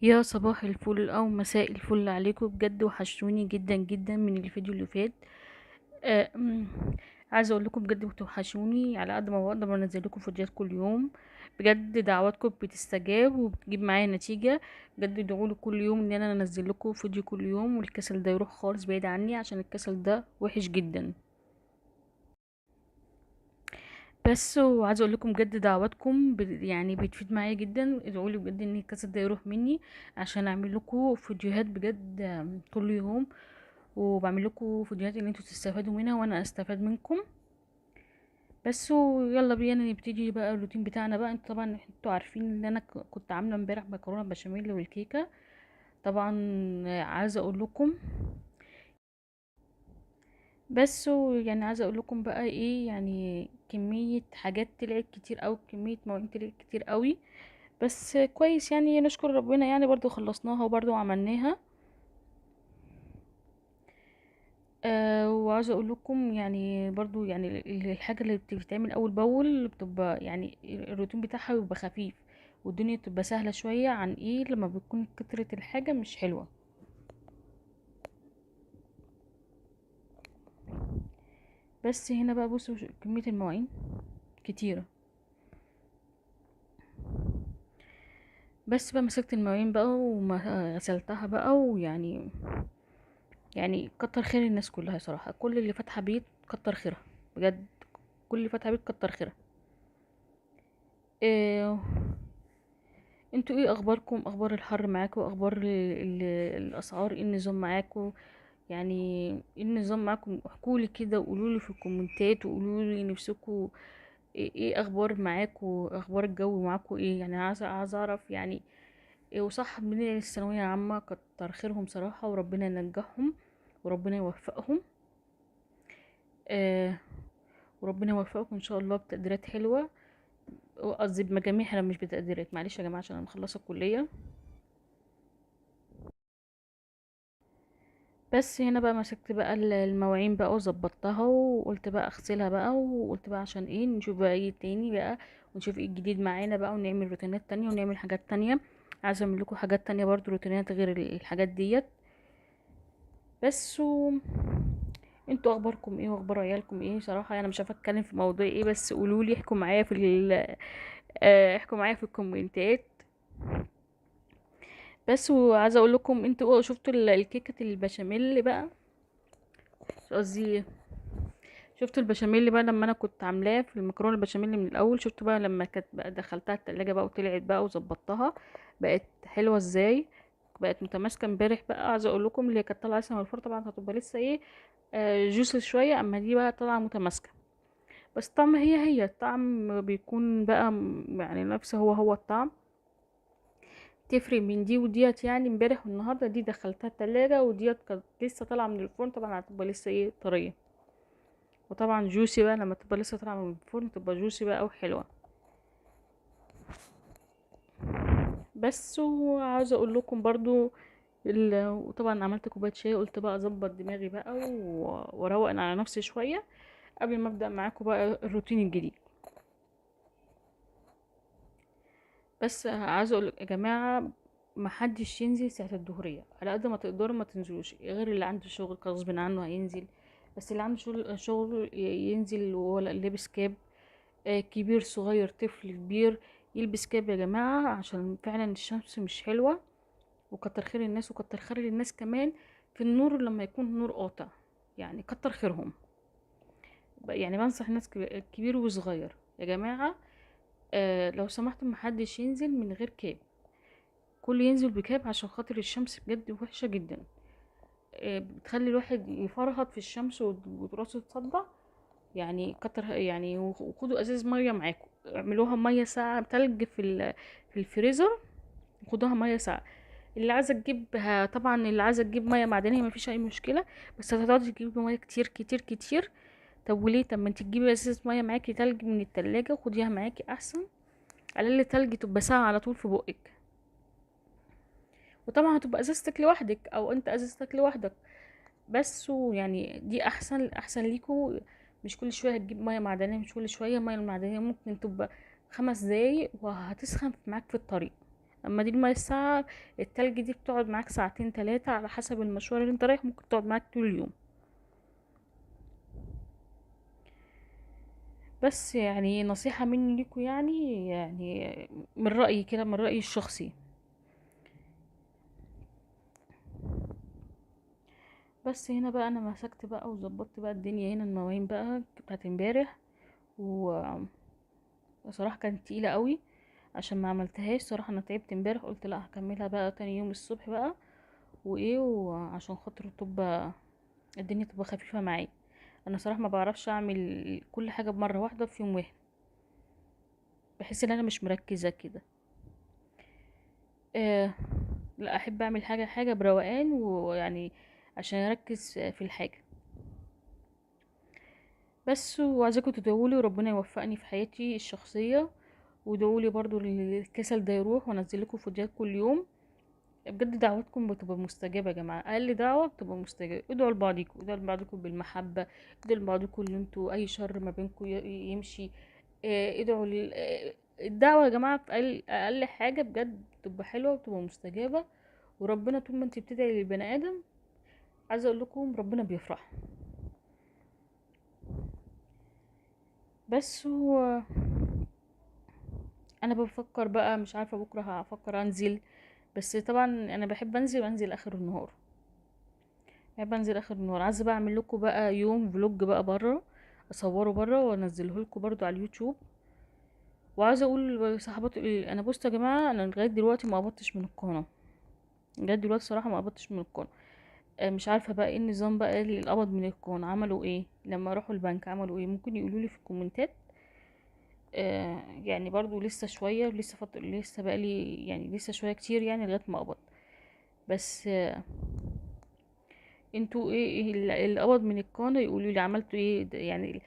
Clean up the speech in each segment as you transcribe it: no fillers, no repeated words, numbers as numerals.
يا صباح الفل او مساء الفل عليكم. بجد وحشتوني جدا جدا من الفيديو اللي فات. آه، عايزه اقول لكم بجد بتوحشوني على قد ما بقدر انزل لكم فيديوهات كل يوم. بجد دعواتكم بتستجاب وبتجيب معايا نتيجة. بجد ادعوا لي كل يوم ان انا انزل لكم فيديو كل يوم، والكسل ده يروح خالص بعيد عني عشان الكسل ده وحش جدا. بس وعايزه اقول لكم بجد دعواتكم يعني بتفيد معايا جدا. ادعوا لي بجد ان الكسل ده يروح مني عشان اعمل لكم فيديوهات بجد كل يوم، وبعمل لكم فيديوهات ان انتوا تستفادوا منها وانا استفاد منكم. بس ويلا بينا نبتدي بقى الروتين بتاعنا بقى. انتوا طبعا عارفين ان انا كنت عامله امبارح مكرونه بشاميل والكيكه. طبعا عايزه اقول لكم بس يعني عايزه اقول لكم بقى ايه، يعني كمية حاجات طلعت كتير قوي، كمية مواعين طلعت كتير قوي، بس كويس يعني نشكر ربنا، يعني برضو خلصناها وبرضو عملناها. وعايزه اقول لكم يعني برضو يعني الحاجة اللي بتتعمل اول باول بتبقى يعني الروتين بتاعها بيبقى خفيف والدنيا بتبقى سهلة شوية عن ايه لما بتكون كترة الحاجة مش حلوة. بس هنا بقى بصوا كمية المواعين كتيرة. بس بقى مسكت المواعين بقى وغسلتها بقى، ويعني كتر خير الناس كلها صراحة، كل اللي فاتحة بيت كتر خيرها بجد، كل اللي فاتحة بيت كتر خيرها. انتوا ايه اخباركم؟ اخبار الحر معاكم؟ اخبار الاسعار؟ ايه النظام معاكم؟ يعني ايه النظام معاكم؟ احكولي كده وقولولي في الكومنتات، وقولولي نفسكم ايه اخبار معاكم، اخبار الجو معاكم ايه. يعني عايزه اعرف يعني ايه. وصح من الثانوية عامة كتر خيرهم صراحة، وربنا ينجحهم وربنا يوفقهم. وربنا يوفقكم ان شاء الله بتقديرات حلوة، قصدي بمجاميع حلوة مش بتقديرات، معلش يا جماعة عشان انا مخلصة الكلية. بس هنا بقى مسكت بقى المواعين بقى وظبطتها، وقلت بقى اغسلها بقى، وقلت بقى عشان ايه نشوف بقى ايه تاني بقى، ونشوف ايه الجديد معانا بقى، ونعمل روتينات تانية ونعمل حاجات تانية. عايزه اعمل لكم حاجات تانية برضو، روتينات غير الحاجات ديت. بس انتوا اخباركم ايه واخبار عيالكم ايه؟ صراحة انا مش عارفه اتكلم في موضوع ايه، بس قولوا لي، احكوا معايا في احكوا معايا في الكومنتات. بس وعايزه اقول لكم انتوا شفتوا الكيكه البشاميل بقى، قصدي شفتوا البشاميل بقى لما انا كنت عاملاه في المكرونه البشاميل من الاول، شفتوا بقى لما كانت بقى دخلتها التلاجة بقى وطلعت بقى وظبطتها بقت حلوة ازاي، بقت متماسكة امبارح بقى. عايزه اقول لكم اللي كانت طالعه لسه من الفرن طبعا هتبقى لسه ايه، جوسي شوية، اما دي بقى طالعه متماسكة، بس الطعم هي هي، الطعم بيكون بقى يعني نفسه هو هو الطعم، تفرق من دي وديت. يعني امبارح والنهارده دي دخلتها التلاجة وديت كانت لسه طالعه من الفرن، طبعا هتبقى لسه ايه طرية، وطبعا جوسي بقى لما تبقى لسه طالعه من الفرن تبقى جوسي بقى وحلوه. بس وعاوزه اقول لكم برضو وطبعا عملت كوباية شاي، قلت بقى اظبط دماغي بقى واروق على نفسي شوية قبل ما ابدا معاكم بقى الروتين الجديد. بس عايزه اقول يا جماعة ما حدش ينزل ساعة الظهريه، على قد ما تقدروا ما تنزلوش، غير اللي عنده شغل غصب عنه هينزل، بس اللي عنده شغل ينزل وهو لابس كاب، كبير صغير طفل كبير يلبس كاب يا جماعة، عشان فعلا الشمس مش حلوة. وكتر خير الناس، وكتر خير الناس كمان في النور لما يكون النور قاطع، يعني كتر خيرهم. يعني بنصح الناس كبير وصغير يا جماعة، لو سمحتم محدش ينزل من غير كاب، كله ينزل بكاب عشان خاطر الشمس بجد وحشة جدا، بتخلي الواحد يفرهد في الشمس وراسه تصدع. يعني كتر يعني وخدوا ازاز مية معاكم، اعملوها مية ساقعه تلج في الفريزر، وخدوها مية ساقعه. اللي عايزه تجيبها طبعا، اللي عايزه تجيب مية معدنية مفيش اي مشكلة، بس هتقعدي تجيبي مية كتير كتير كتير. طب وليه؟ طب ما انت تجيبي ازازة مية معاكي تلج من التلاجة وخديها معاكي احسن، على الاقل تلج تبقى ساقعه على طول في بقك. وطبعا هتبقى ازازتك لوحدك او انت ازازتك لوحدك بس، ويعني دي احسن ليكوا. مش كل شوية هتجيب مية معدنية، مش كل شوية مية المعدنية ممكن تبقى 5 دقايق وهتسخن معاك في الطريق، اما دي المية الساقعه التلج دي بتقعد معاك ساعتين 3 على حسب المشوار اللي انت رايح، ممكن تقعد معاك طول اليوم. بس يعني نصيحة مني ليكم، يعني من رايي كده، من رايي الشخصي. بس هنا بقى انا مسكت بقى وظبطت بقى الدنيا هنا، المواعين بقى بتاعت امبارح، و بصراحة كانت تقيلة قوي عشان ما عملتهاش صراحة، انا تعبت امبارح، قلت لا هكملها بقى تاني يوم الصبح بقى، وايه وعشان خاطر تبقى الدنيا تبقى خفيفة معايا. انا صراحة ما بعرفش اعمل كل حاجة بمرة واحدة في يوم واحد، بحس ان انا مش مركزه كده. لا احب اعمل حاجة بروقان، ويعني عشان اركز في الحاجة بس. وعايزاكم تدعولي وربنا يوفقني في حياتي الشخصية، وادعولي برضو الكسل ده يروح، وانزل لكم فيديوهات كل يوم. بجد دعواتكم بتبقى مستجابة يا جماعة، اقل دعوه بتبقى مستجابة. ادعوا لبعضكم، ادعوا لبعضكم بالمحبة، ادعوا لبعضكم ان انتوا اي شر ما بينكم يمشي. ادعوا الدعوة يا جماعة في اقل حاجة بجد بتبقى حلوة وبتبقى مستجابة. وربنا طول ما انت بتدعي للبني ادم، عايزه اقول لكم ربنا بيفرح. بس هو انا بفكر بقى، مش عارفه بكره هفكر انزل، بس طبعا انا بحب انزل، انزل اخر النهار، بحب انزل اخر النهار. عايزه بقى اعمل لكم بقى يوم فلوج بقى بره، اصوره بره وانزله لكم برضو على اليوتيوب. وعايزه اقول لصاحباتي انا بصوا يا جماعة، انا لغاية دلوقتي ما قبضتش من القناة، لغاية دلوقتي صراحة ما قبضتش من القناة. مش عارفه بقى ايه النظام بقى اللي قبض من القناة، عملوا ايه لما راحوا البنك، عملوا ايه؟ ممكن يقولوا لي في الكومنتات. يعني برضو لسه شوية، لسه لسه بقى لي يعني لسه شوية كتير يعني لغاية ما اقبض. بس انتوا ايه اللي قبض من القناة يقولوا لي عملتوا ايه، يعني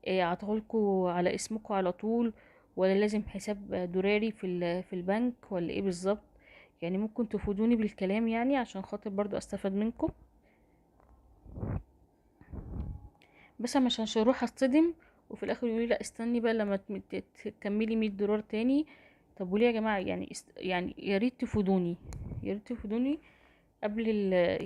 عطاهولكوا على اسمكوا على طول، ولا لازم حساب دولاري في البنك، ولا ايه بالظبط؟ يعني ممكن تفيدوني بالكلام يعني عشان خاطر برضو استفاد منكم. بس انا مش عشان اروح اصطدم وفي الاخر يقولي لا استني بقى لما تكملي 100 دولار تاني. طب وليه يا جماعة؟ يعني يا ريت تفيدوني، يا ريت تفيدوني قبل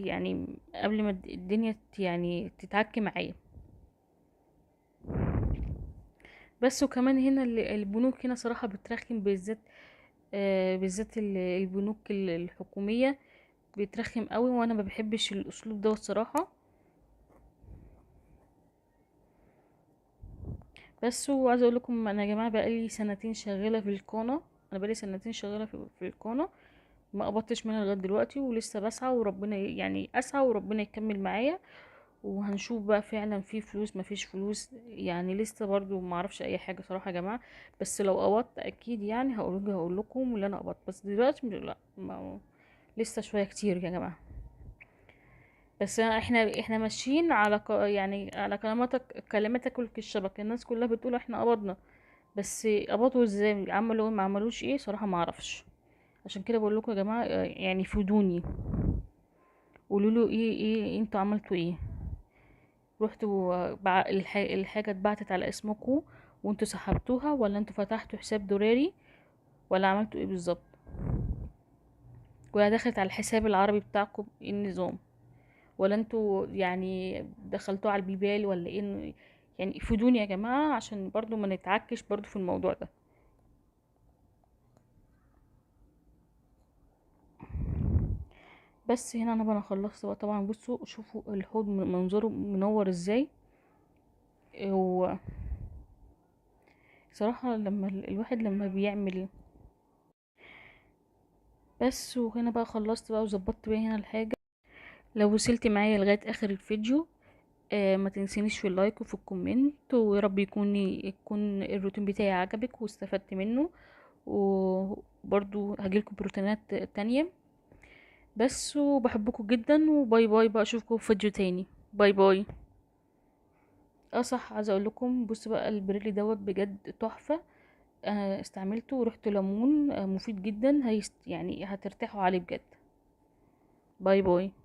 يعني قبل ما الدنيا يعني تتعك معايا. بس وكمان هنا البنوك هنا صراحة بترخم، بالذات البنوك الحكومية بترخم قوي، وانا ما بحبش الاسلوب ده الصراحة. بس وعايزه اقول لكم انا يا جماعة بقالي سنتين شغالة في القناة، انا بقالي سنتين شغالة في القناة، ما قبضتش منها لغاية دلوقتي، ولسه بسعى وربنا يعني اسعى وربنا يكمل معايا، وهنشوف بقى فعلا في فلوس ما فيش فلوس. يعني لسه برضو ما اعرفش اي حاجة صراحة يا جماعة، بس لو قبضت اكيد يعني هقول لكم اللي انا قبضت، بس دلوقتي لا، ما لسه شوية كتير يا جماعة. بس احنا ماشيين على يعني على كلماتك الشبكة، الناس كلها بتقول احنا قبضنا، بس قبضوا ازاي، عملوا ايه، ما عملوش ايه، صراحة ما اعرفش. عشان كده بقول لكم يا جماعة يعني فيدوني، قولوا له ايه انتوا عملتوا ايه، رحتوا الحاجة اتبعتت على اسمكم وانتوا سحبتوها، ولا انتوا فتحتوا حساب دولاري، ولا عملتوا ايه بالظبط، ولا دخلت على الحساب العربي بتاعكم ايه النظام، ولا انتوا يعني دخلتوه على البيبال ولا ايه؟ يعني فيدوني يا جماعة عشان برضو ما نتعكش برضو في الموضوع ده. بس هنا انا بقى خلصت بقى طبعا. بصوا شوفوا الحوض منظره منور ازاي، و صراحة لما الواحد لما بيعمل بس. وهنا بقى خلصت بقى وظبطت بقى هنا الحاجة. لو وصلتي معايا لغاية اخر الفيديو ما تنسينيش في ال like وفي ال comment، ويا رب يكون الروتين بتاعي عجبك واستفدت منه، وبرضو هجيلكم بروتينات تانية. بس وبحبكم جدا، و bye bye بقى، اشوفكم في فيديو تاني. bye bye. صح، عايزه اقول لكم بصوا بقى البريلي دوت بجد تحفة، انا استعملته وريحته ليمون، مفيد جدا، يعني هترتاحوا عليه بجد. bye bye.